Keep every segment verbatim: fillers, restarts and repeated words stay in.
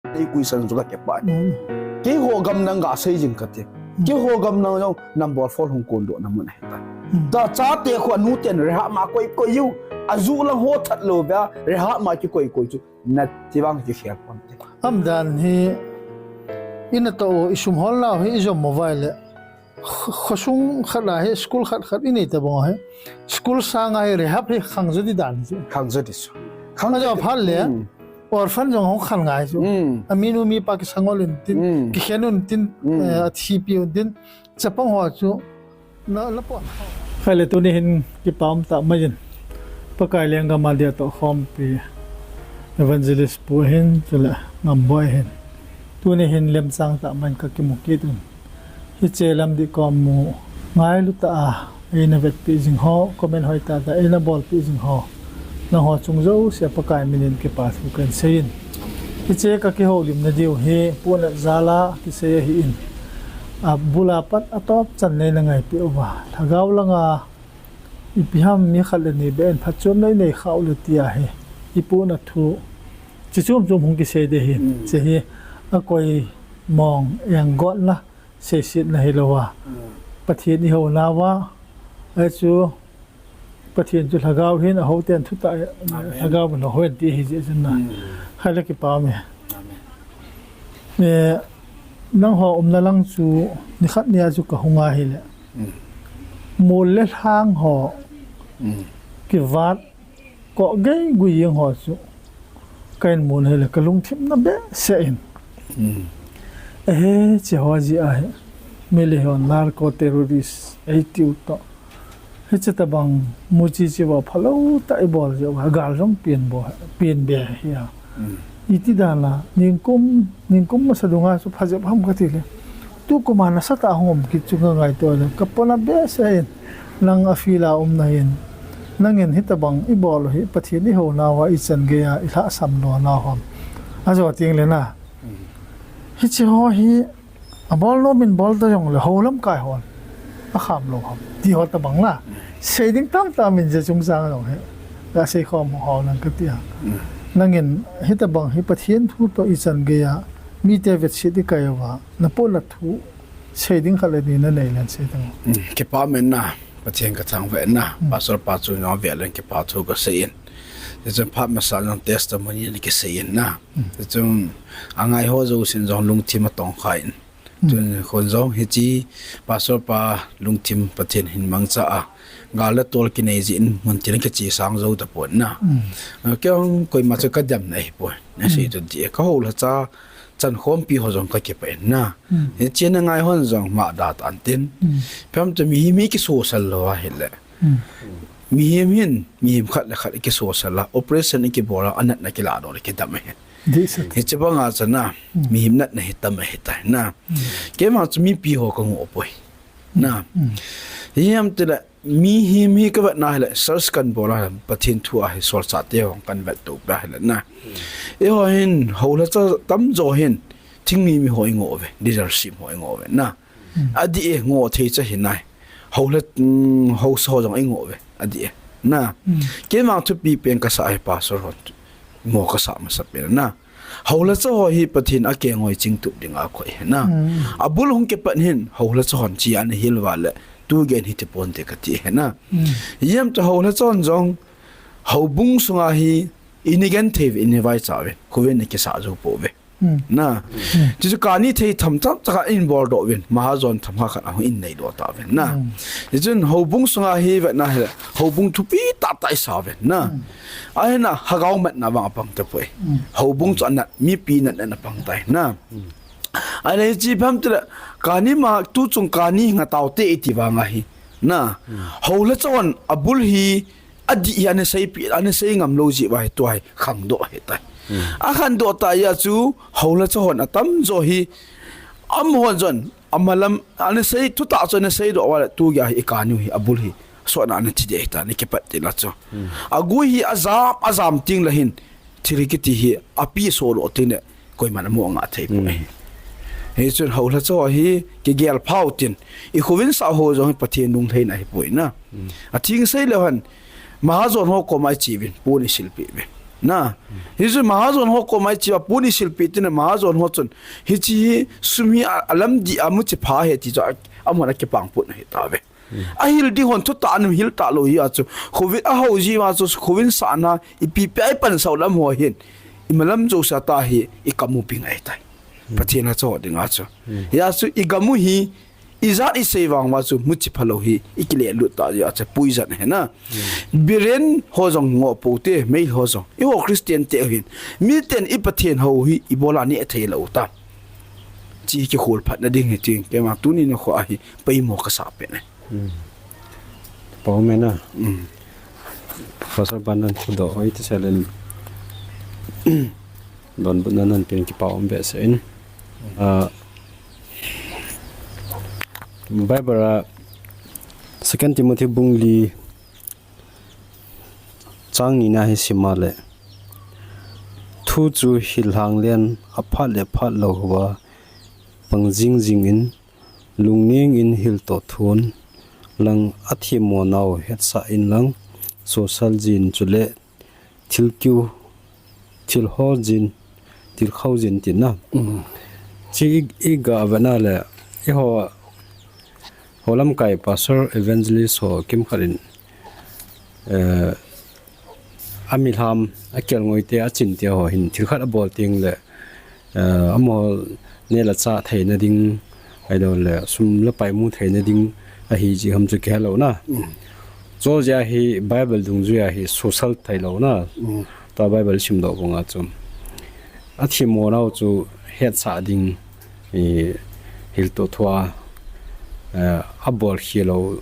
Ei kuisan chu ka kipah. Keiho gam nang ga sei jing kati. Keiho gam nang jong nambol phol hung kondoh na mun ahi tai. Ta chate khu anu ten rehab ma koi koi u. Aju lang ho that lou beh a rehab ma kikoi koi chu. Nati vang kikhel pon te. Amdan hi ina to i sum hol nau hi i jom mo vai le. Kho-, khosung khat a hi school khat khat i nei ta bang a hi. School sang a hi rehab hi khang jo di dan chu. Khang jo di chu. Khang jo phat le. Orphan jong hung khang ngai chu. Aminu mipa kisangol un tin, kikhen un tin, eh, a thipi un tin. Chapang ho chu. Na, na po. Khai le tuni hin kipa um ta mai in. Pakai lenggam a dia to khompi. Evangelist pu hin, chule Ngamboi hin. Tuni hin lemchang ta mai in ka kimu kit un. Hiche lam di kom mu ngailu ta a, eina vetpi jing ho, comment hoi tah tah eina bolpi jing ho. Nangho chung jouse a Pakai minin kipa thu kan seiyin. Hiche ka kihoulimna diu hi, Pu Natjal a kisei ahin. Abul a pat atop chan neina ngaipi uva. Lhagao langa, ipi ham mi khat le ni beh in phatchomna inei khah u le tia hi. I Pu Nathu. Chi chom chom hung kisei de hin. Che hi, akoi mong, eng got la. Seisetna hilou a. Pathen i hou nauva. Ahi chu Pathen chu lhagao hin a hou ten thutah lhagao min hou hen ti hi jeh chun na. Khai le kipa me. Me nangho umna lang chu nikhat nia chu ka hung a hile. Mol le lhang ho kivat Ko gei gui jeng ho chu. Ka in mun hile ka lungthim na behseh in. Ehe, che ho ji ahi. Mi le hon narco terrorist. Ei tiu to. Hiche tabang mu chi chi va phalou ta i bol jeh uva. Gal jong pien bo, pien be hi a. Iti dan a, ningkum, ningkum masa dunga chu phajep ham ka ti le. Tu kuma nasatah a hung um kit chu ka ngaito le. Ka pona behseh in. Nang a field a umna hin. Nangin hitabang i bol u hi Pathen i hou nauva i chan gei a i lhahsam lou nau ham. Ajo teng le na. Hiche ho hi a bol nom in bol ta jong le hou lamkai hon. A kham lou ham. Ti ho tabang na. Sei ding tam tam in je chungchang jong hi. Ka sei khom ho nang ka ti a. Nangin hitabang hi Pathen thu to i chan gei a. Mite vetset i kai uva. Na po na thu. Sei ding khat le ni na nei len sei tang. Kipa men na, Pathen ka thangvah na, Pastor pa chu nong vah len kipa thu ka sei in. Tichun phat masa nong testimony na kisei in na. Tichun angai ho jousen jong lungthim a tongkha in. Tun khun jong hiche Pastor pa lungthim Pathen hin mangcha a. Gal le tol kinei jeh in mun tin kiche sang jou tapon na. Kei jong koima chu ka dem na hi pon. Na sei tu di ka hou lha cha Chan khompi ho jong ka kipah in na. Hiche na ngai hon jong ma da tan tin. Phem tu mihem hi kisosal lou ahile. Mihem hin, mihem khat le khat kisosal a. Operation kibol a, anatna kilah doh le kidam ahi. Hiche banga chana, mihem natna hi tam ahi tai na. Keima chu mipi ho ka ngoh poi. Na. Hiam tile, Mihem hi ka vetna hile, search kan bol a hile, Pathen thu a hi solchah te ho kan vet to pa hile na. Eiho hin, houlhacha tamjo hin, thingmi mi ho i ngoh uve, leadership ho i ngoh uve na. Adih e, ngoh thei cha hi nai. Houlha, mm, haosa ho jong i ngoh uve, adih e. Na. Keima thupi pen ka sa hi pastor hon. Mo ka sa masa pen na. Houlhacha ho hi Pathen a kengoi chingtup dinga akoi hi na. Abul hung kipat hin houlhacha hon chi ana hil uva le tu gen hiti ponte kati hi na. Hiam chu houlhacha hon jong houbung sunga hi ini gen thei uve, ini vaicha uve, kouvin na kisa jou pouve. Na. Chuchu kani thei tham tham taka in bol doh uvin, mahajon tham khat ahung in nei doh ta uvin na. Hichun houbung sunga hi vetna hile, houbung thupi tah tah i sa uvin na. Ahina, lhagao matna vang apang tapoi. Houbung chu anat, mipi natna in apang tai na. Ahile hiche pam tile, kani ma, tuchung kani nga taote iti vang ahi. Na, houlhacha hon abul hi, adih hi ana seipi, ana sei ngam lou jeh uva hi tua hi khangdoh ahi tai. Akhangdoh tah jeh a chu, houlhacha hon atamjo hi, amahon jon, amalam, ana sei, thutah chu ana seidoh uva le, tu geiya hi i kani u hi, abul hi. Sotna ana thi ding ahi tai, ana kipat ding la chu. Agui hi ajam, ajam teng le hin, thil kiti hi, api sodoh teng le, koiman amo ngah thei poi. Hichun houlhacha ho hi, kigel phau tin, i khouvin sa ho jong hi Pathen lunglhaina ahi poi na. Atheng sei le hon, mahajon ho koma i che uvin, pon i silpeh uvin. Na, hichu Mahajon ho koma ichi a puni silpi tina Mahajon ho chun. Hichi hi sum hi a, alam di amu chi pha he ti chu a, amon a kipang put na hi ta ve. A hil di hon thu ta anum hil ta lo hi a chu. Covid a ho ji ma chu Covid sa na ipi pi ai pan sau lam ho hin. I malam jo sa ta hi i kamu pi ngai tai. Pathian a cho ding a chu. Ya chu i gamu hi Ijat isei vang ma chu muchi phalo hi ikile lut ta ya cha puijan he na. Biren ho jong ngo po te, mei ho jong. I ho Christian te hin. Mi ten i Pathen ho hi i bola ni thei lo ta. Chi ki khol phat na ding hi ting. Ke ma tu ni na kho a hi pai mo ka sa pe ne. Pau me na. Pastor ban nan khu do hoi te selen. Don bu nan nan pen ki pau be se in. Ah, Bible a Second Timothy bung li chang ni na hi sima le. Thu chu hil hang len a phat le phat lo huwa pang jing jing in lungning in hil to thun lang a thi mo nau het sa in lang social jin chu le thil kiu, thil ho jin, thil khau jin tin na. Chi i, i ga ve na le, i ho, ho lam kai pastor evangelist ho kim khat in, eh, a mi lam, a kel ngoi te, a chin te ho hin, thil khat a bol ting le, eh, a mo ne la cha thei na ding, ai lo le, sum la pai mu thei na ding, a hi ji ham chu ke lo na. Cho jia hi Bible dungjuia hi social thei lo na. Ta Bible sim doh banga chu. A thi mo nau chu het sa ding i hil to thua, eh, a bol khi lo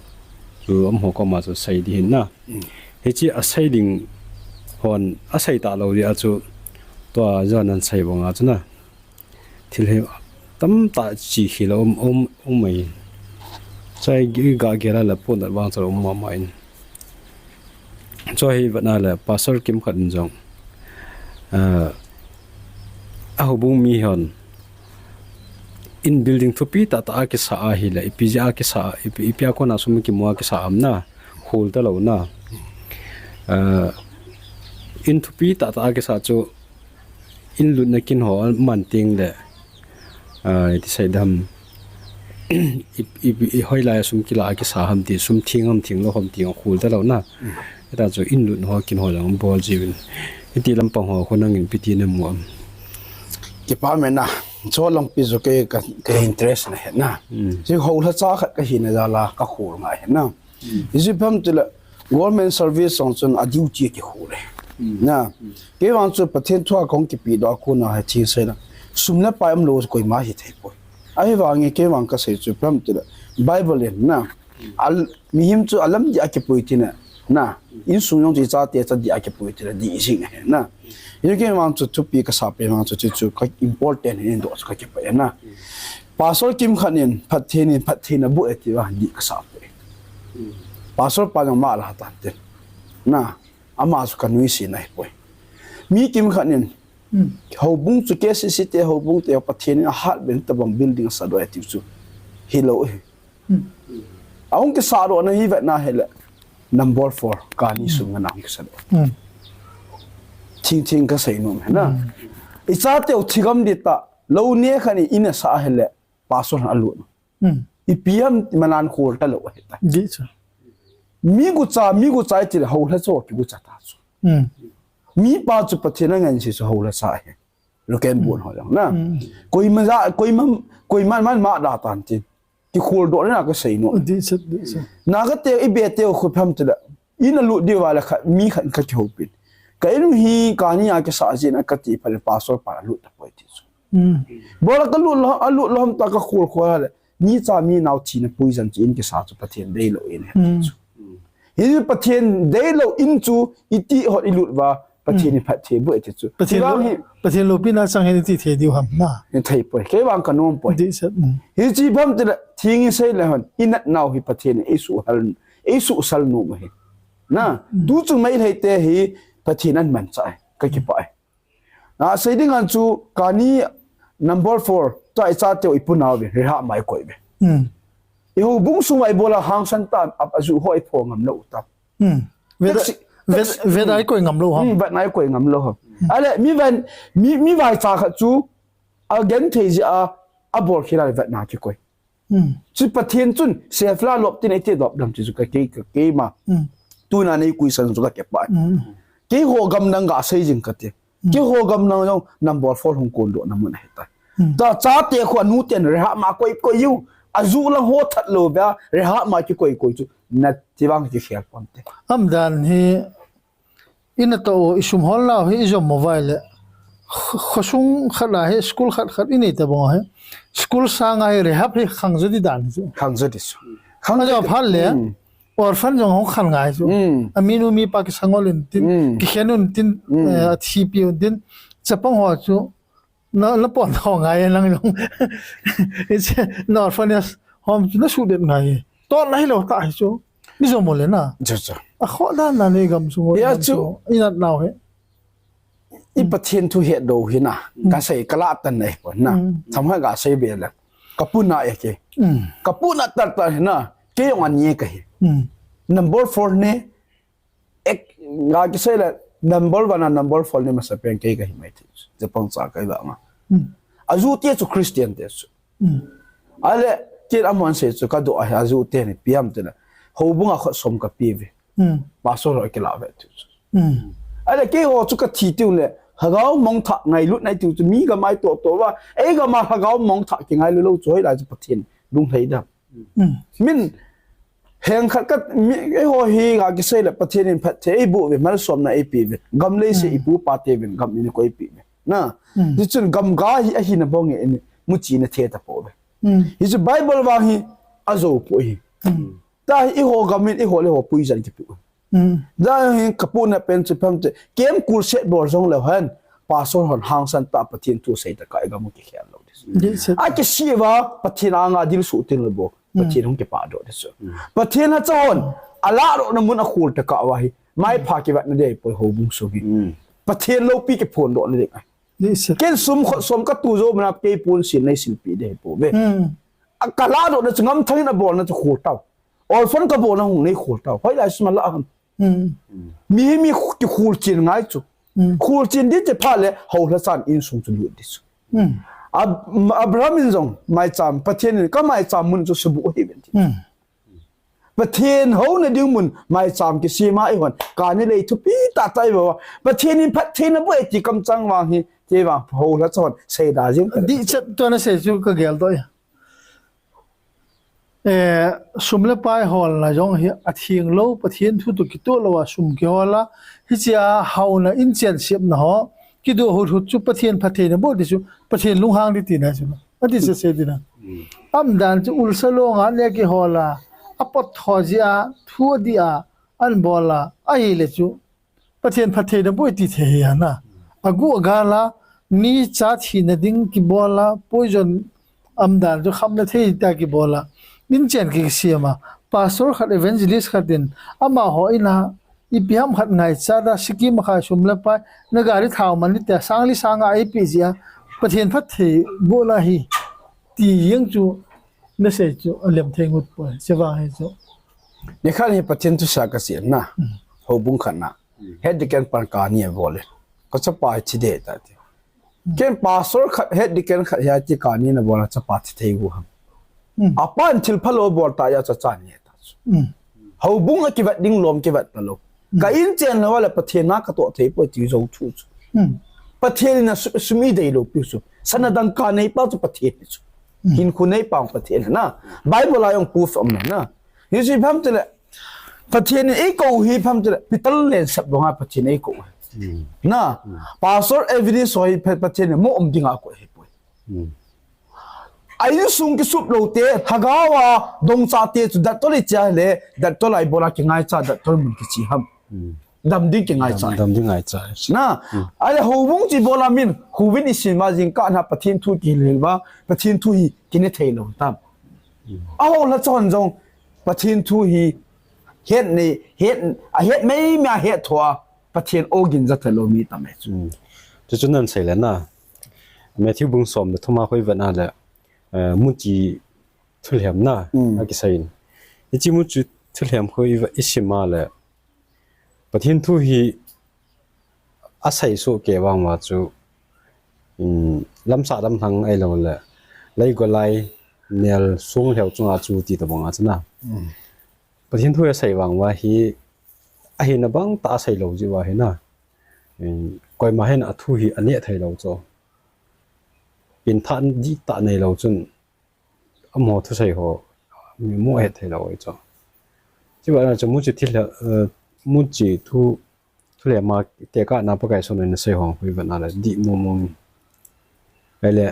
chu a mo ko ma chu sei di hin na. Hi chi a sei ding hon a sei ta lo di a chu tua jan an sei banga chu na. Thil hi tam ta chi khi lo um, um, um mai. Chai gi ga ge la la pon da bang cha um ma ma in. Cho hi va na le pastor kim khat in jong. Ah, a ho bung mi hon. In building thupi ta ta a kisa a hi le, ipi ja a kisa, ipi, ipi a kona sum ki mo a kisa am na, hol ta lo na. Ah, in thupi ta ta a kisa chu, in lut na kin ho man ting le, ah, ti sai dam. I, i, i hoi lai sum kila a kisa ham ti sum thing ham thing lo ham ti hol ta lo na. Ta chu in lut ho kin ho jong bol jiu in. Iti lampang ho ko nang in piti na mu am. Kipa me na. Cho lang pi zo ke ka, ka interest na he na. Si ho la cha khat ka hi na ja la ka khol ngai he na. Isi pham ti la government service song chun a duty ki khol le. Na. Ke wang chu Pathen thua kong kipi do ko na he thi sai na. Sum le pai am lo koi ma hi thei poi. Ahi vang e ke wang ka sei chu pham ti la Bible in na. Al, mihim chu alam di a kipui tina, na, insung jong chu i chate cha di a kipui tina, di i jing he, na. Hi ke mang chu thupi ka sa pe mang chu chu chu ka important he do chu ka kipa na. Pastor kim khat in, Pathen in, Pathen a bu e ti va di ka sa pe. Pastor pa jong ma la tan te. Na, ama chu ka nui si na hi poi. Mi kim khat in, ho bung chu K C C te, ho bung te, Pathen in a hat ben ta bang building sa do e ti chu. Hi lo e. A hung kisa doh na hi vet na he le. Number four, kani sum na hung kisa doh. Thing thing ka sei nom he na. I cha teu thigam di ta, lo ne kha ni ina sa he le, pastor a lut. I piam manan khol ta lo he ta. Di cha. Mi gu cha, mi gu cha i ti le ho hla cho ki gu cha ta chu. Mi pa chu Pathen a ngan si chu ho hla cha he. Lo ken bon ho jong na. Koi ma ja, koi ma, koi man man ma da tan tin. Ki khol doh le na ka sei nom. Di cha, di cha. Na ka te i be te khu pham te la. Ina lut di va la kha mi khan ka ki hopin. Ka in hi kani a kisa jin a ka ti pha le pastor pa lut ta poi ti chu. Bola ka lut lo, a lut lo ham ta ka khol khol le. Mi cha mi nau thina poison chu in kisa chu Pathen dei lo in he chu. Hi Pathen dei lo in chu i ti hot i lut va Pathen in phat thei bu e ti chu. Pathen lo, hi Pathen lopi na chang he ti thei diu ham na. Ni thei poi. Ke wang ka nom poi. Di cha. Hi chi pham ti la thing i sei le hon. I nat nau hi Pathen i su hal, i su sal nom hi. Na, tu chu mai lhei te hi Pathen an man cha e. Ka kipa e. Na, sei ding an chu kani number four, cha i cha teu i pu nau ve, reha mai koi ve. I ho bung sung ai bola hang san ta, ap azu ho i pho ngam lo ta. Taxi, Vet, vet ai koi ngam lou ham. Hmm, vet ai koi ngam lou ham. Ale, mi ven, mi, mi vaicha khat chu, agenthei jeh a, abol khel a le vet na kikoi. Hmm. Chu Pathen chun, self la lop tin eiti lop dam ti chu ka kei, ka keima. Hmm. Tuna nei question chu ka kipah. Hmm. Keiho gam nang gasei jing kate. Hmm. Keiho gam nang jong number four hung kondoh na mun ahitai. Hmm. Tua chate khu anuten rehab ma koi koi u. Aju lang ho that lou beh a, rehab ma kikoi koi chu. Nati vang kikhel ponte. Aumdan hi, ina toh u, isum holnau hi ijom mo vai le. Kho-, khosung khat a hi, school khat khat inei ta bang a hi. School sanga hi rehab hi khang jo di dan hi chu. Khang jo di chu. Khang jo phat le. Hmm. Orphan jong hung khang ngai chu. Hmm. Aminu mipa kisangol un tin, Hmm. kikhen un tin, Hmm. eh, athipi un tin. Chapang ho chu. Na, na pon ho ngai nang jong. Hiche, na orphanage home chu na sudet ngai. Totna hilou tah hi chu. Mi jom mo le na. Chu chu. Akhoh dan na nei gam sung. Ya chu. Inat nau hi. I Pathen thu het doh hi na. Hmm. Kasei kala tan nei pon na. Hmm. Tham ha gasei be le. Kapuna e ke. Hmm. Kapuna tar tar hi na. Kei jong ani kahi. Hmm. Number four ne. Ek, nga kisei le, number one a number four ni masa pen kei kahi mai thei. Chapang cha kahi vang a. Hmm. Aju te chu Christian te chu. Hmm. Ale, kin amon sei chu kadoh a, aju te ni piam te na. Houbung a khut som kapi ve. Hmm. Pastor ho kila ve tu chu. Hmm. Ale, keiho chu kathi tiu le, lhagao mong thah ngailut nai tiu chu, mi gam a itoh toh va, ei gam a lhagao mong thah kingailu lou chu, hoilai chu Pathen lunglhai dam. Hmm. Min, heng khat ka, mi, eiho hi nga kisei le Pathen in phatthei eiboh ve, malsomna eipe ve. Gam lei se Hmm. ipu ipa te vin gam in koi pe ve. Na, Hmm. Hichun gam ga hi ahina bang in, muchi na the ta po ve. Hmm. Hichu Bible vang hi, ajo po hi. Hmm. Tua hi eiho gam in, eiho le eiho puijan kipu. Hmm. Tua hi kapuna pen chu pam te, kem kul set bol jong leu hen, pastor hon hangsan tah Pathen thu sei tah a i gam u kikhel lou ding. Dih set. Akisih uva, Pathen anga dil suh tin le bou. Hmm. Pathen hung kipah doh ding chu. Hmm. Pathen lhacha hon, alah doh na mun akhol tah a uva hi, mai Hmm. pha kivat na ding poi houbung sung hi. Hmm. Pathen loupi kiphon doh na ding. Dih set. Ken sum khut som katu jou mana kei pon sil nei silpi ding po ve. Hmm. A kalah doh na chu ngam thang in abol na chu khol tau. Orphan kabol na hung nei khol tau. Hoilai sum alah ham. Hmm. Mi hi mi khu-, kikhol chen ngai chu. Hmm. Khol chen ding te pha le, hou lhachan insung chu lut ding chu. Hmm. Ab-, Abraham in jong, maicham, Pathen in ka maicham mun chu subuh hi ven ti. Hmm. Pathen houna ding mun, maicham kisem a eihon, kani lei thupi tah tah i bol a. Pathen in phattheina boh e ti kamchang vang hi, kei vang hou lhacha hon, sei da jing. Dih set tua na sei chu ka gel doh e. Eh, sum le pai holna jong hi atheng lou, Pathen thu toh kitoh lou a sum kihol a, hiche a hauna inchen sepna ho, kidoh hut hut chu Pathen phattheina boh ding chu, Pathen lunghang ding tina chu. Ati se se ding na. Hmm. Aumdan chu ulsa long a le kihol a, apot tho jeh a, thu adih a, anbol a, ahile chu. Pathen phattheina boh e ti thei hi ana. Agu agal a, mi cha thina ding kibol a, poison aumdan chu khamna thei tah kibol a. Inchen kisem a. Pastor khat, evangelist khat in, amaho in a, ipi ham khat ngaichat a, Sikkim a khai sum le pai, na gari thao man ni te, sang li sang nga eipe jeh a, Pathen phatthei boh la hi, ti jeng chu, na sei chu, alem thei ngut poi, che vang hi chu. Nikhat hi Pathen thusei kasei na, Hmm. houbung khat na. Head deacon pan kani abol e. Ka chapa hi thi ding tai ti. Ken pastor khat, head deacon khat hi ati kani na bol a chapa thi thei u ham. Hmm. Apan thil phalou bol tah jeh a cha cha ni ta. Hmm. Houbung a kivet ding lom kivet talou. Hmm. Ka inchen lou le Pathen na katoh thei poi ti jou thu chu. Hmm. Pathen in a su-, sum idei lou pi chu. Sana dangka nei pa chu Pathen chu. Hmm. Hinkho nei pa Pathen na. Bible a jong proof um na. Hichu ipi ham tile, Pathen in eikou hi ipi ham tile, Peter lensep banga Pathen in eikou. Hmm. Na, Hmm. Pastor Evangelist ho hi Pa-, Pathen in mo um dinga akou hi poi. Hmm. A insung kisup lou te, lhagao a dongcha te chu doctor i chia le, doctor lai bol a kingaicha, doctor mun kichi ham. Hmm. Dam ding kingaicha. Dam, dam ding ngaicha. Na, Hmm. ale houbung chi bol a min, houbung i sim a jingkah na Pathen thu kihil hil uva, Pathen thu hi kine thei lou tam. Hmm. Aho lhacha hon jong, Pathen thu hi het nei, het, ahet mai mai a het tho a, Pathen ogin ja tha lou mi tam e chu. Hmm. Chu chu nan sei le na. Matthew bung som le thum a khu i vet na le, eh, muchi thulhem na, Hmm. akisei in. Hiche muchi thulhem khu i vet, i sim a le, Pathen thu hi asei soh kei vang uva chu, um, lamsah lamlhang ahilou le, lei golai nel sung lheo chunga chu ti tabang a chu na. Pathen thu hi asei vang uva hi, ahina bang tah asei lou jeh uva hi na. Um, koima hin athu hi aneh thei lou chu. Pengthah dihtah nei lou chun, amaho thusei ho, mi mu het thei lou ahi chu. Chuti vang a chu muchi thil, eh, muchi thu, thulem a tekahna Pakai Jesun in asei ho hi vet na le dih mong mong. Ahile,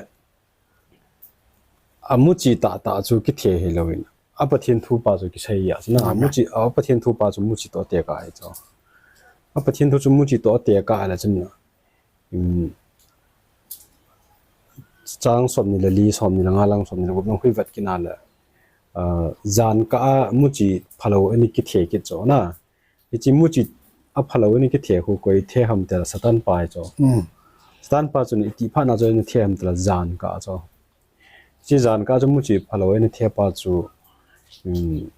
amuchi tahtah chu kithe hilou in, a Pathen thu pa chu kisei a chu na, amuchi, a Pathen thu pa chu muchi toh tekah ahi chu. A Pathen thu chu muchi toh tekah ahile chun na, um, chang somni le li, somni le nga lang, somni le gup lang hui vet kit na le, ah, jan kah a muchi phalou ana kithe kit chu na. Hiche muchi aphalou ana kithe khu koi the ham tile Satan pa ahi chu. Satan pa chun itih phat na chu ana the ham tile jan kah chu. Hiche jan kah chu muchi phalou ana the pa chu, um,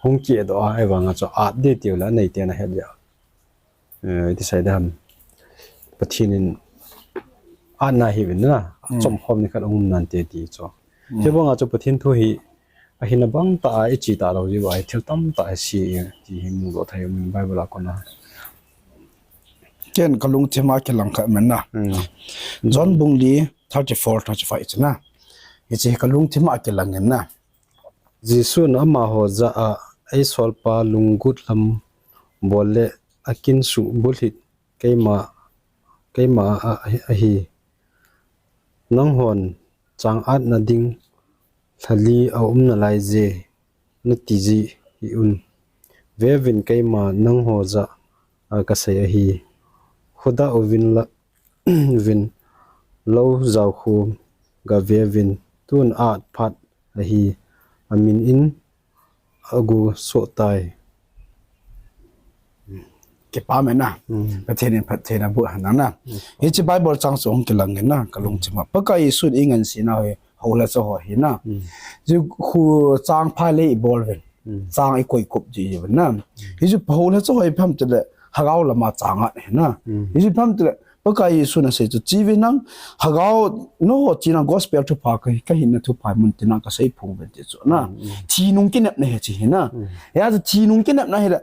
hung kihdoh a, ahivang a chu at ding tiu le anei ten ahet dia. Eh, iti sei ding ham. Pathen in atna hi vin na, chomkhom ni khat ahung um nante ti chu. Chuti vang a chu Pathen thu hi ahina bang tah a ichi talou jeh uva hi thil tamtah hi asei e ti hi mudoh thei um in Bible a kon a. Ken kalungthim a kilang khat ahi na. John bung li thirty-four, thirty-five chu na. Hiche kalungthim a kilang ahi na. Jesun amaho jah a, eisolpa lunggut lam bol le akin suh bulhit keima, keima a, a, ahi. Nanghon chang atna ding lha li aum nalai je nati ji hih un. Vevin keima nangho jah a kasei ahi. Khodah uvin la, vin lou jao khu gave uvin tun at phat ahi, amin in agu soh tai. Kipa me na. Pathen in phatthei naboh hen na. Hiche Bible chang chu hung kilang ngen na, kalungthim a. Pakai Jesun ingansena hi, houlhacha ho hi na. Hiche khu chang pha le ibol uvin. Chang ikoi kop ji uvin na. Hiche houlhacha ho ipi ham tile, lhagao lama chang at hi na. Hiche ipi ham tile, Pakai Jesun asei chu, che uvin nang, lhagao, nangho che nang gospel thupha kahi, kahinna thupha mun tina kasei phong uvin ti chu na. Thi nung kinepna hi che hi na. Hia chu thi nung kinepna hi le,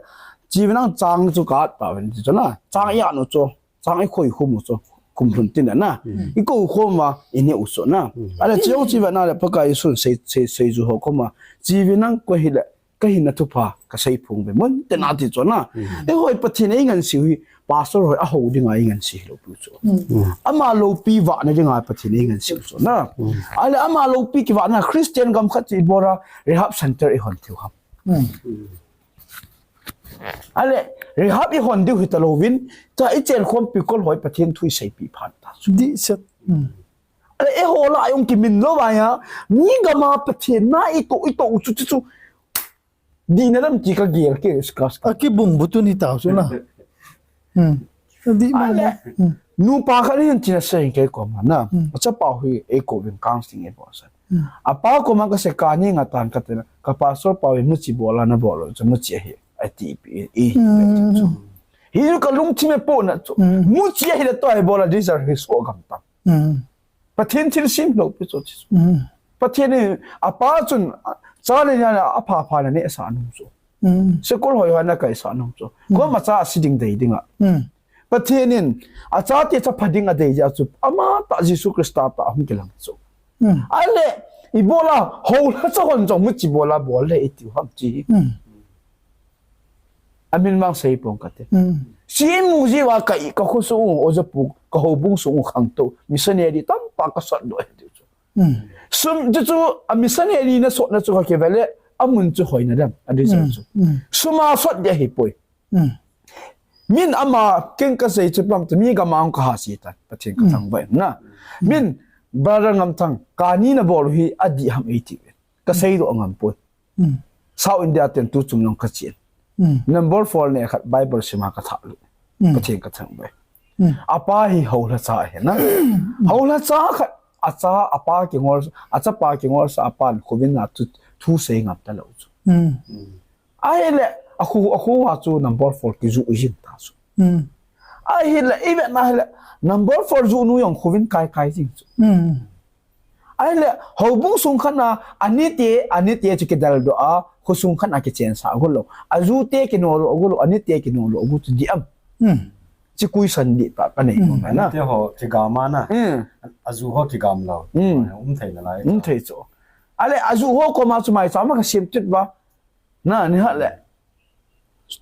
che uvin nang chang chu ka at tauvin ti chu na. Chang i at u chu, chang i khoi khum u chu, khum lhun tina na. I kou khom a, i neh u chu na. Ahile che u che uvin na le Pakai Jesun sei, sei, seiju ho koma, che uvin nang koi hile, kahinna thupha kasei phong uvin mun tina ti chu na. Eiho hi Pathen ingansei u hi, pastor ho hi aho dinga ingansei hilou pi chu. Ama loupi vahna dinga Pathen ingansei u chu na. Ahile ama loupi kivahna Christian gam khat chu ibol a rehab center ihon diu ham. Ahile rehab ihon diu hita louvin, ta ichen khompi kol ho hi Pathen thu iseipeh phat ta chu. Dihset. Ahile eiho lah a jong kimin lou vai a, mi gam a Pathen na itoh, itoh u chu, chu, chu. Dihna lam ti kagel kei, discuss. Akibung butun hitau chu na. Adih mama. Nupa khat in tin asei kei koma na. Achapa hi eikou vin counseling eibol sa. Apa koma kasei kani ngah tan kati na. Ka pastor pa hi muchi bol a nabol u chu muchi ahi. Ati pi, i, i, chu. Hichu kalungthim e po na chu. Muchi ahi le tua hi bol a desert hi so gam tam. Pathen thilsem loupi chu ti chu. Pathen in apa chun, cha le neh a apha pha na neh sah nom chu. School hoi hoi na kai sah nom chu. Koima cha asi ding dei ding a. Pathen in achate chapha ding adei jeh a chu. Ama tah Jesu Christa tah ahung kilang chu. Ahile, ibol a, houlhacha hon jong muchi bol a bol le iti u ham ti. Amin vang sei pong kate. Simu jiu a ka i, ka khosung u, oja pu, ka houbung sung u khangtou, missionary tampa ka sot doh ahi tiu chu. Sum, chu chu, a missionary na sotna chu ka kive le, amun chu hoina dem, a result chu. Sum a sot ding ahipoi. Min ama keng kasei chu pam tu, mi gam a hung kaha si tan, Pathen kathangvah in na. Min, brother Ngamthang, kani nabol u hi adih ham eiti uvin. Kasei doh ngam poi. South India ten tu chung jong kachen. Number four ne khat Bible sima katha lu. Pathen kathangvah. Apa hi houlhacha ahi na. Houlhacha khat acha apa kingol, achapa kingol sa apan khuvin na tu, thu sei ngam talou chu. Ahile, Akhu, akhu a chu number four kijuh jing ta chu. Hmm. Ahile, i vetna hile, number four juh nu jong khuvin kai kai jing chu. Hmm. Ahile, houbung sung khat na, anite, anite chu kidaldoh a, khosung khat na kichensah got lou. Ajute kinodoh got lou, anite kinodoh got chu dih am. Hmm. Chu question dih tah kanei nom na. Anite ho kigam a na. Hmm. Aju ho kigam lou. Hmm. Um thei nalai. Um thei chu. Ahile, aju ho koma chu maicham a kasem tut uva. Na, ni hat le.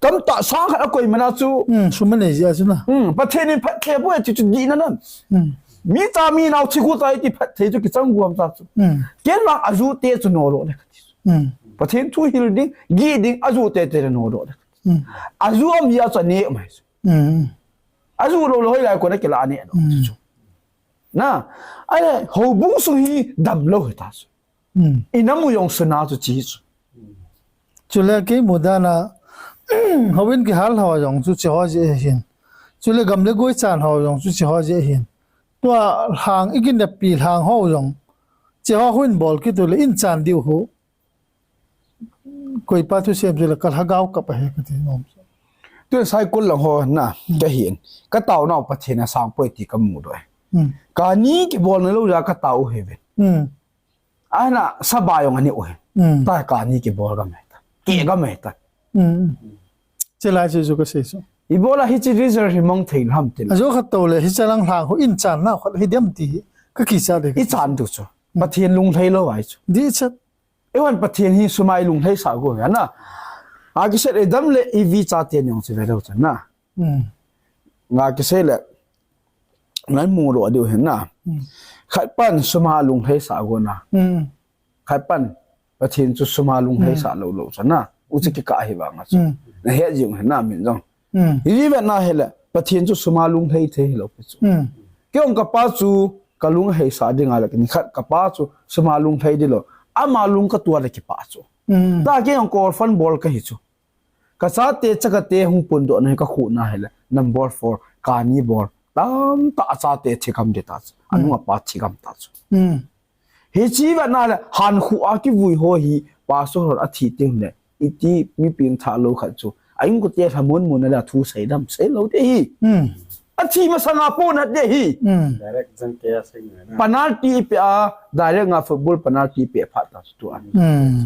Tamtah sang khat a koiman a chu. Hmm, sum anei jeh a chu na. Hmm, Pathen in phatthei abol e ti chu dihna ahi. Hmm. Mi cha mi nao thi khu cha iti phatthei chu kichang gam ta chu. Hmm. Ken vang ajute chu nodoh le kati chu. Hmm. Pathen thu hil ding, gih ding, ajute te le nodoh le kati. Hmm. Aju um jeh a chu aneh mai chu. Hmm. Aju lou le hoilai kona kilah neh doh ti chu. Hmm. Na, ahile, houbung sung hi damlou hita chu. Hmm. Inam u jong suna chu chi chu. Chule kei mu dan a, houin kihal ho jong chu hiche ho jeh hin. Chule gam le goi chan ho jong chu hiche ho jeh hin. Tua lhang i kineppi lhang ho jong. Hiche ho houin bol kit u le in chan diu ho. Koipa thusem chu le ka lhagao kap ahi kati nom. Tua cycle lang ho na, hmm, kahin. Ka taonau Pathen asang poi ti kamu doh e. Hmm. Kani kibolna lou jeh a ka tao u ahi ve. Hmm. Ahina, saba jong anei u ahi. Hmm. Tua kani kibol gam ahi ta. Keh gam ahi ta. Hmm. Chulai chu chu kasei chu. Ibola hiche result hi mang thei ham tin. Ajo khat tou le, hiche lang lhang ho in chan nau khat hi dem ti hi. Ka kichat de. I chan tu chu. Pathen lunglhai lou ahi chu. Dih chet. Eihon Pathen hi suma i lunglhaisah u ahi na. Nga kisei le Adam le Evi chate ni jong chu ve leu chun na. Hmm. Nga kisei le ngai mu lou diu ahi na. Hmm. Khat pan suma lunglhaisah u na. Hmm. Khat pan Pathen chu suma lunglhaisah, hmm, lou lou chun na. U chu kikah ahi vang a chu. Hmm. Na het jing u ahi na min jong. Hmm. Hiche vetna hile, Pathen chu suma lunglhai thei hilou pi chu. Hmm. Kei jong kapa chu kalung ahaisah ding a le, nikhat kapa chu suma lunglhai ding lou. Ama lung katuah le kipah chu. Hmm. Tua kei jong kol fan bol kahi chu. Ka chate, chakate hung pundoh na hi ka khuh na hile, number four, kani bol. Tamtah a chate thigam ding ta chu. Anung a pa thigam ta chu. Hmm. Hiche vetna le, hankhuh a kivui ho hi, pastor hon athi teng le, iti mi pengthah lou khat chu. A inkote lhamon mun a le, thu sei dam sei lou ding ahi. Hmm. Athi masang a pon hat ding ahi. Hmm. Direct jang ke a sei na. Penalty pe a, direct nga football penalty pe phat ta chu tu a. Hmm.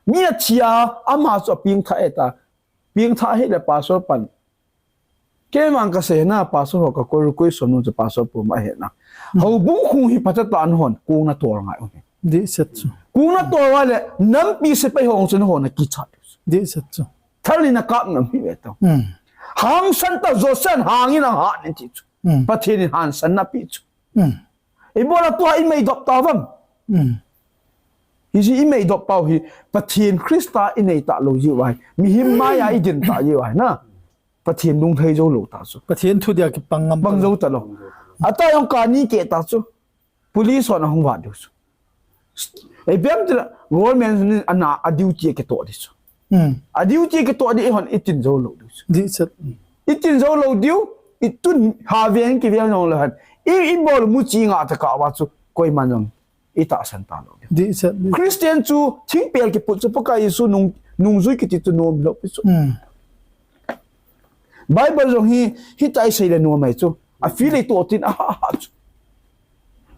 Mi athi a, ama chu apengthah e ta. Pengthah hile pastor pan. Kei vang kasei na, pastor ho ka koi, koi som nu chu pastor pu ma he na. Hmm. Houbung khung hi phatah a nahon, kong natol ngai u ahi. Dih chet chu. Kong natol ngai le, nampi sepai ho chu nahon na kichat. Dih chet chu. Thal in akap nam hi ve tao. Hmm. Hangsan ta Joshua in hangin ahat in ti chu. Hmm. Pathen in hangsan na pi chu. Hmm. Ibola tua i meidop ta uvam. Hmm. Hiche i meidop pau hi Pathen Christa i nei talou jeh uva ahi. Mihem maiya i din ta jeh uva ahi na. Pathen lunglhai jou lou ta chu. Pathen thu dia kipang ngam pang jou talou. Ata jong kani keh ta chu. Police hon ahung vat diu chu. Ipi ham itile government in ana a duty akitoh ding chu. Hmm. A duty kitoh ding, eihon i tin jou lou diu chu. Dih chet. I tin jou lou diu, i tun ha veng kiveng jong lou hen. I, i bol mu chi nga ta kah uva chu, koiman jong i tahsan talou diu. Dih chet. Christian chu thingpel kiput chu Pakai Jesu nung, nungjui kiti chu nom lou pi chu. Hmm. Bible jong hi, hitia i sei le nom ahi chu. A feel i toh tin, a ha, ha chu.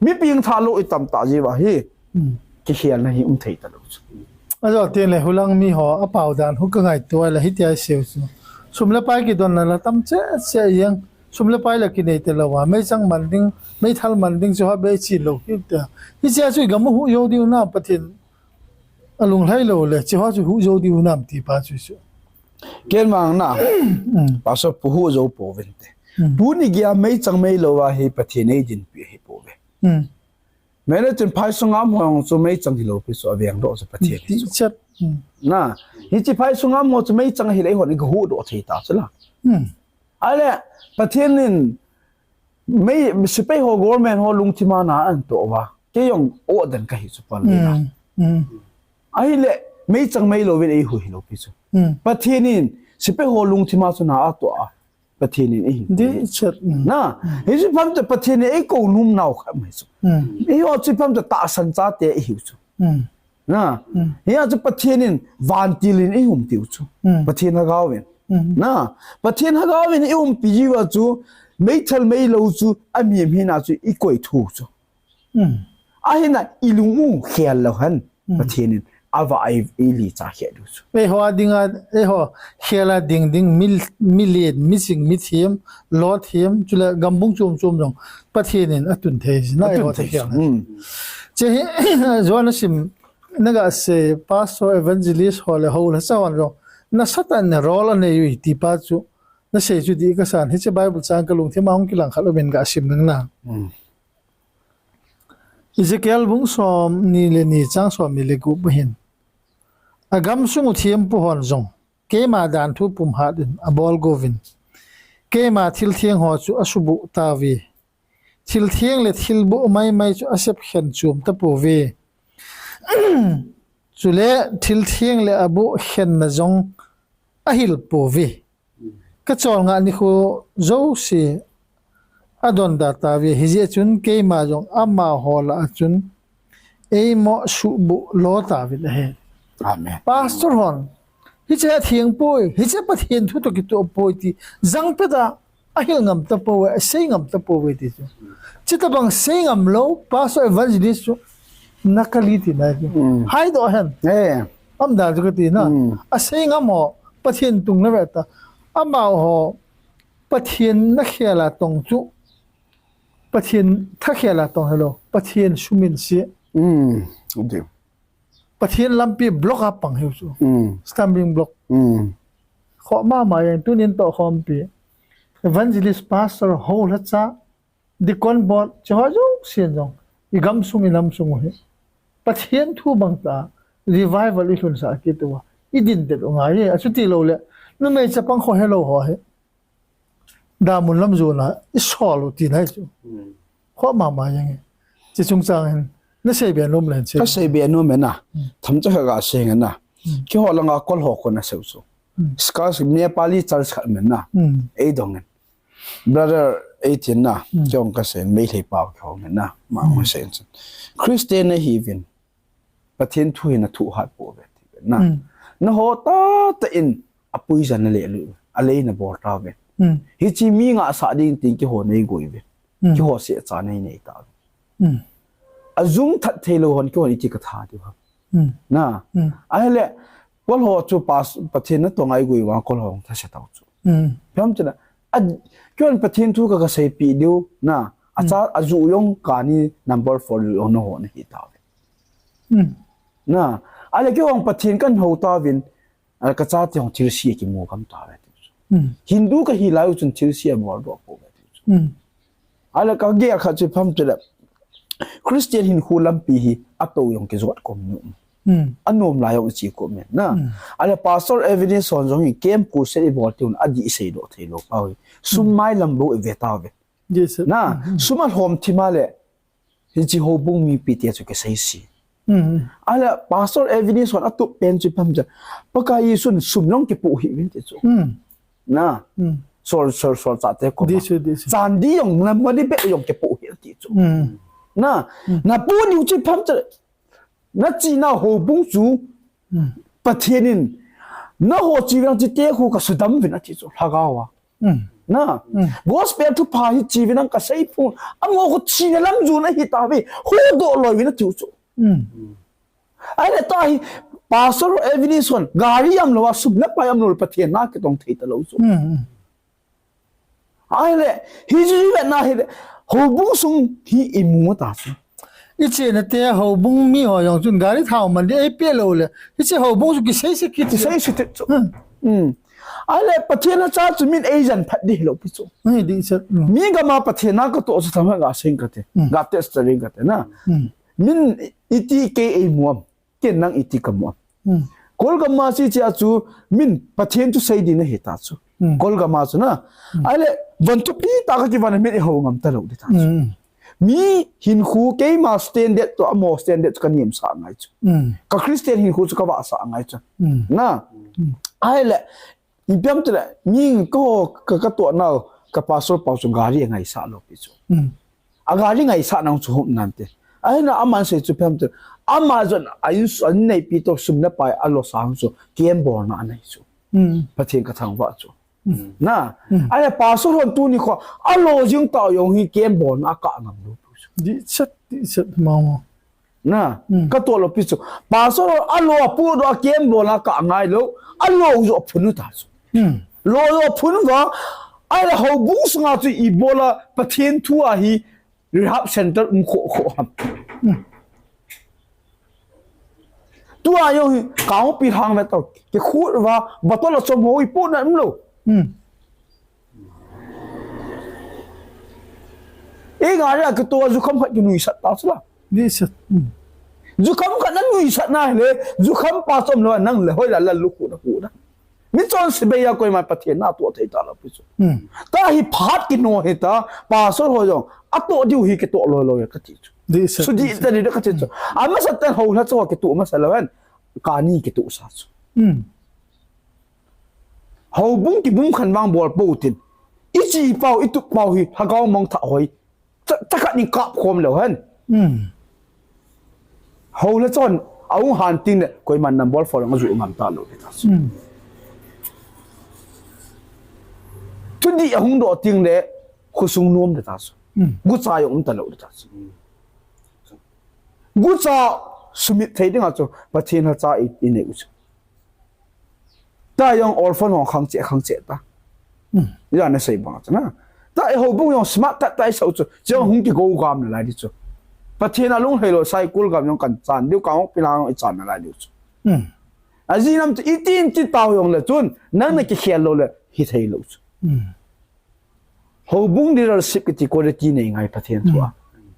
Mi pengthah lou i tam ta jeh uva hi. Hmm. Kikhelna hi um thei talou chu. Ajo tin le hulang mi ho, apao dan hu ka ngaito le hitia i sei u chu. Sum le pai kidonna la tam cheh cheh jeng. Sum le pai la kinei talou a. Meichang man ding, meithal man ding chu ha bei chi lou kit ta. Hiche chu i gam u huh jou diu nam Pathen. Alunglhai lou le, hiche ho chu huh jou diu nam ti pa chu chu. Ken vang na, hmm, Pastor pu huh jou pouvin te. Hmm. Tuni geiya meichang meilou a hi Pathen eidinpi ahi pouve. Hmm. Mele chun phai sungam ho chu meichang hilou pi chu aveng doh chu Pathen hi chu. Chet. Hmm. Na, hiche phai sungam ho chu meichang hileh eihon i ga huhdoh thei ta chu la. Hmm. Ahile, Pathen in mei, sepai ho government ho lungthim a na ahin toh uva. Kei jong oden kahi chu pan le la. Hmm. Hmm. Ahile, meichang meilou vin eihuh hilou pi chu. Hmm. Pathen in, sepai ho lungthim a chu na atoh a. Pathen in eihin. Dih chet. Hmm. Na, hmm, hichu pam te Pathen in eikou nom nau kha mai chu. Hmm. Eiho chu pam te tahsan chate ihiu chu. Hmm. Na, hia chu Pathen in vantil in eihum tiu chu. Pathen Lhagao in. Na, Pathen Lhagao in eihumpi jiu a chu, meithal meilou chu, amim hina chu ikoi thu chu. Ahina ilung u khel lou hen. Pathen in ava ai ili cha khel du chu. Eiho a dinga, eiho khel a ding ding, mi, mi lien, mi sing, mi thiem, lo thiem, chule gambung chom chom jong Pathen in atun thei si na eiho thei khel. Che hi, Johan a sim, naga sei, pastor, evangelist ho le ho le sa hon jong, nasatah in role anei u hi ti pa chu, nasei chu di ka san, hiche Bible chang ka lungthim a hung kilang khat lo min ga sim nang na. Ezekiel bung som ni le ni chang som ni le gup ahin. Agam sung u thempu hon jong, keima dan thu pum hat in abol gouvin, keima thil theng ho chu asubuh tauve. Thil theng le thil buh mai mai chu asep khen chom tapouve. Chule thil theng le abuh khenna jong ahil pouve. Ka cholngah nikho jouse adonda tauve, hijeh chun keima jong amaho lah a chun eimo suhbuh lo tauvin ahi. Amen. Pastor hon, hiche atheng poi, hiche Pathen thu toh kitoh poi ti jangpet a ahil ngam tapouve, asei ngam tapouve ti chu. Chuti bang sei ngam lou, pastor, evangelist chu nakali tina chu. Haidoh hen. Umdan chu kati na. Asei ngam ho, Pathen tung na ve ta. Amaho, Pathen na khel a tong chu. Pathen thakhel a tong hilou. Pathen suminse. Pathen lampi block a pang hiu chu. Stumbling block. Khoh mama jeng tunin toh khompi. Evangelist, pastor, ho lhacha, deacon board, cheho jouse jong. Igam sung, inam sung u hi. Pathen thu bang ta, revival ilhunsah kit uva. Idin det u ngai e, achuti lou le. Numei chapang kho helou ho hi. Damun lam jona isol u tina chu. Khoh mama jeng e. Chi chungchang hin. Nasei be nom len sei. Ka sei be nom e na. Themcha kha ga sei nge na. Keiho langa kol ho kona sei u chu. Scarf Nepali church khat men na. Eidong nge. Brother eighteen na. Keiho ka sei Meitei pau keiho nge na. Ma ma sei chu. Christian nahiuvin. Pathen thu hi nathu hat pouve. Na. Naho tahtah in apui jan naleh lu. Alei nabol tauve. Hiche mi ngahsah ding tin keiho neigoi uve. Keiho secha neinei tauve. Ajung that thei lou hon keiho iti katha diu ham. Na. Ahile, kol ho chu pas, Pathen natong a igoi uva kol ho thase tau chu. Pham chu na. A, keihon Pathen thu ka, kaseipi diu, na. Acha, aju jong kani number four jong naho nahi tauve. Na. Ahile keihon Pathen kan hou tauvin, a, kachate hon thilse kimu gam tauve. Hindu kahi lai u chun thilse abol doh pouve. Ahile kagel khat chu pham chu le. Christian hinkho lampi hi atou jong kijot kom nom. Anom lai jong ichi kom e na. Ahile Pastor Evangelist hon jong hi camp crusade ibol tiun adih seidoh thei lou pau hi. Sum mailam bou ive tauve. Na, sum alhom thim a le. Hiche houbung mipi te chu kisei si. Ahile Pastor Evangelist hon atup pen chu pham chu. Pakai Jesun sum jong kipoh hih uvin ti chu. Na. Sol, sol, sol chate koma. Chandi jong, na money bag jong kipoh hih ti chu. Na, napoh diu chu pham chu. Nachena houbung chu Pathen in, naho chi uvin lang chite khu kasudam uvin ati chu, Lhagao a. Na, gospel thupha hi chi uvin lang kasei pon, amaho khu thina lam jon ahi tauve, huhdoh loi uvin ati chu. Ahile tahi, Pastor Evangelist hon, gari umlou a, sum le pai umlou le, Pathen na kitong thei talou chu. Ahile, hiche hi ve na hile, houbung sung hi imu ta chu. Ichena te houbung mi ho jong chun gari thao man di eipeh lou le. Hiche houbung chu kisei se kit. Kisei se kit chu. Ahile, Pathen a cha chu min eijan phat di hilou pi chu. Mi gam a Pathen a katoh chu thangha gasei kate. Ga test ring kate na. Min iti kei eimu am. Ken nang iti kamu am. Kol gam a chi chia chu min Pathen chu sei di nahi ta chu. Kol gam a chu na. Ahile, van thupi tah a kakivon a min ihou ngam talou di ta chu. Mi hinkho keima standard toh amaho standard chu kanemsah ngai chu. Ka Christian hinkho chu kavahsah ngai chu. Na. Ahile, Ipiam tile, mi ko ka, katoh nau, ka pastor pau chu gari angaisah lou pi chu. Agari ngaisah nau chu hom nante. Ahina aman sei chu phem tu. Ama jong a in, a inneipi toh sum le pai alo sang chu. Camp bolna anei chu. Hmm. Pathen kathangvah chu. Hmm. Na. Hmm. Ahia pastor hon tuni kho. Alo jing tah jong hi camp bolna akah ngam lou pi chu. Dihchet, dihchet mama. Na. Hmm. Katoh lou pi chu. Pastor hon alo apohdoh a camp bolna akah ngai lou. Alo jong aphun u ta chu. Hmm. Lo jong aphun uva. Ahia houbung sunga chu ibola Pathen thu ahi. Rehab center um kho kho ham. Hmm. Tua jong hi, kangpi hang ve tau. Kikhut va, bottle a chom ho ipohna umlou. Hmm. Ingailou a kitoh a jukham khat kinuisat ta chu la. Nuisat. Hmm. Jukham khat nanuisat na le, jukham pa chom lou nang le hoilai la lukhu na khu na. Michonse bei a koima Pathen natoh thei talou pi chu. Hmm. Tua hi phat kino hita, pastor ho jong, atoh diu hi kitoh lou lou e kati chu. Dihchet, sudih dihchet. Tadi da kati chu. Hmm. Amasa tan houlhacha ho kitoh masa lou hen, kani kitoh sa chu. Hmm. Houbung kibung khan vang bol pou tin. Ichi pau, itup pau hi, lhagao mangthah hoi. Cha, chakhat nin kap khom leu hen. Hmm. Houlhacha hon, ahung han tin le, koiman number four ang aju ngam talou le ta chu. Hmm. Thudih ahung doh tin le, khosung nom le ta chu. Hmm. Gucha jong um talou le ta chu. Gucha sumit thei dinga chu, Pathen lhacha i, inei u chu. Tua jong orphan ho khang che, khang che ta. Hmm. Ijat nasei bang chu na. Tua i houbung jong smart tah tah isah u chu. Chujong hung kigo gam nalai di chu. Pathen a lunglhai lou, cycle gam jong kan chan diu, kangpi lang jong ichan nalai diu chu. Hmm. Ajinam chu itin ti tao jong le chun, nang nakikhel lou le, hithei lou chu. Hmm. Houbung leadership kiti quality nei ngai Pathen thu a. Hmm.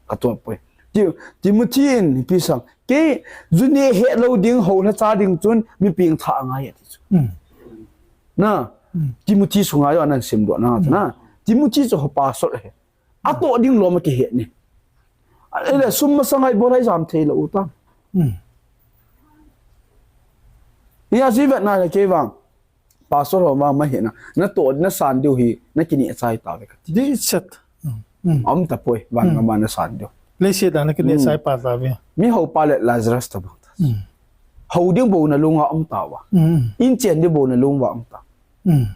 Katoh poi. Ti-, Timothy in ipi sang. Kei, ju neh hetlou ding, houlhacha ding chun, mi pengthah angai ati chu. Hmm. Na, hmm. Timothy sunga jong anan simdoh na, hmm. Na. Timothy chu ho pastor ahi. Atoh ding lom akihet ni. Ahile, sum masanga ibol a ijam thei lou u ta. Hmm. Hia ji vet na le kei vang. Pastor ho vang ma hina. Natoh, nasan diu hi, nakineh chai tave kati. Dihchet. Hmm. Hmm. Aum tapoi, van, hmm, gam a nasan diu. Leiset a nakineh, hmm, chai pa tave. Mi houpa le Lazarus tabang ta. Hmm. Hou ding bou nalunga um tauva. Hmm. In chen ding bou nalunga um ta. Hmm.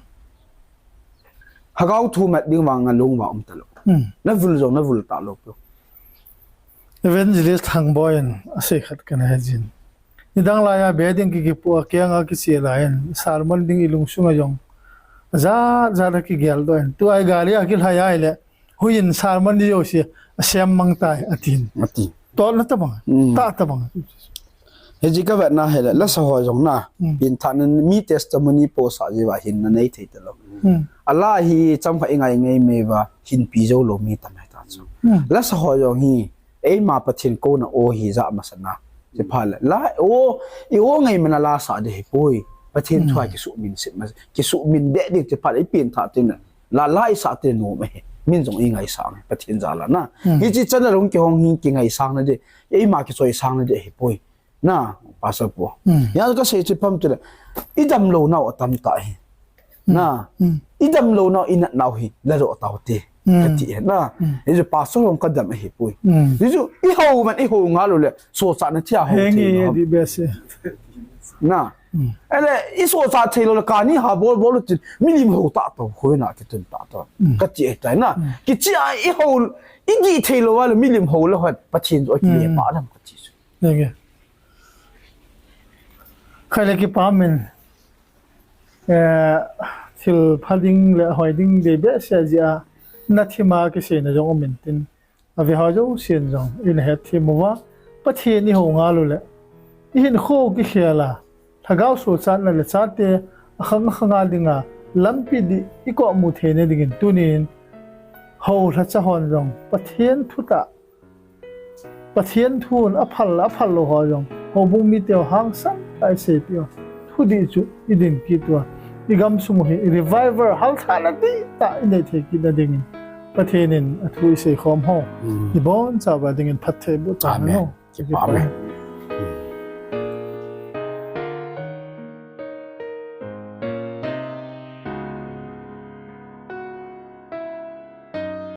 Lhagao thu mat ding vang nalunga um talou. Hmm. Navul jong navul talou pi. Evangelist Thangboi in asei khat kana he jin. Nidang laiya be ding ki kipu a kiang a kiche laiyin, sermon ding ilungsunga jong ajat jat a kigeldoh in. Tua i gari a kilhai ahile, huiyin sermon di jouse asem mang tai, atin. Ati. Tolna tabang, hmm, tah tabang. Hiche kavetna hile, lasa ho jong na, hmm, pengthahna mi testimony post a jiuva hinna nei thei talou. Hmm. Ala hi chamkhat ingai ngai mei uva, hinpi joulou mi tam ahi ta chu. Hmm. Lasa ho jong hi, eima Pathen kouna o hi ja masana. Chuphat le, la o, i o ngai mana lasa ding ahipoi. Pathen thu a, hmm, kisuhmin set ma, kisuhmin deh ding chuphat le, i pengthah tin la, la isah tin nom ahi. Min jong ingaisang, Pathen jal a na. Hmm. Hiche chan a jong kihong hi kingaisang na ding, eima kichoisang na ding ahipoi. Na, Pastor pu. Hmm. Hia kasei chu pam tule, idamlou nau atam tah hi. Hmm. Na, hmm, idamlou nau, inat nau hi, ladoh tau te. Hmm. Kati na. Hmm. Hichu pastor hung kadam ahipoi. Hmm. Hichu, ihou man, ihou ngal ule, sochatna thia hou thei nge, na. Di bese. Na. Hmm. Ele, isochat theilou le kani ha bol bol u tin, milim hou tah tah, hoina kitun tah tah. Hmm. Kati ahitai na. Hmm. Kichia ihou, idih theilou le milim hou le hon, Pathen jong akile, hmm, pa lam kati chu. Nge. Khaile kipa min, eh, thil pha ding le hoi ding dei behseh jeh a, nathim a kiseina jong um intin, avehoi jousen jong ina hethem uva, Pathen ihou ngal ule, ihinkho kikhel a, lhagao sochatna le chate akhang akhang a dinga lampi dih ikomu theina dingin tunin, houlhacha hon jong Pathen thutah Pathen thun aphal, aphal lou ho jong, houbung mite ho hangsan tah a iseipeh u. Thudih chu idin kit uva, igamsung u hi revival halthahna dihtah inei thei kitna dingin, Pathen in athu isei khom ho, hmm, ibonchauva dingin phatthei boh tahen. Amen. Kipa ume.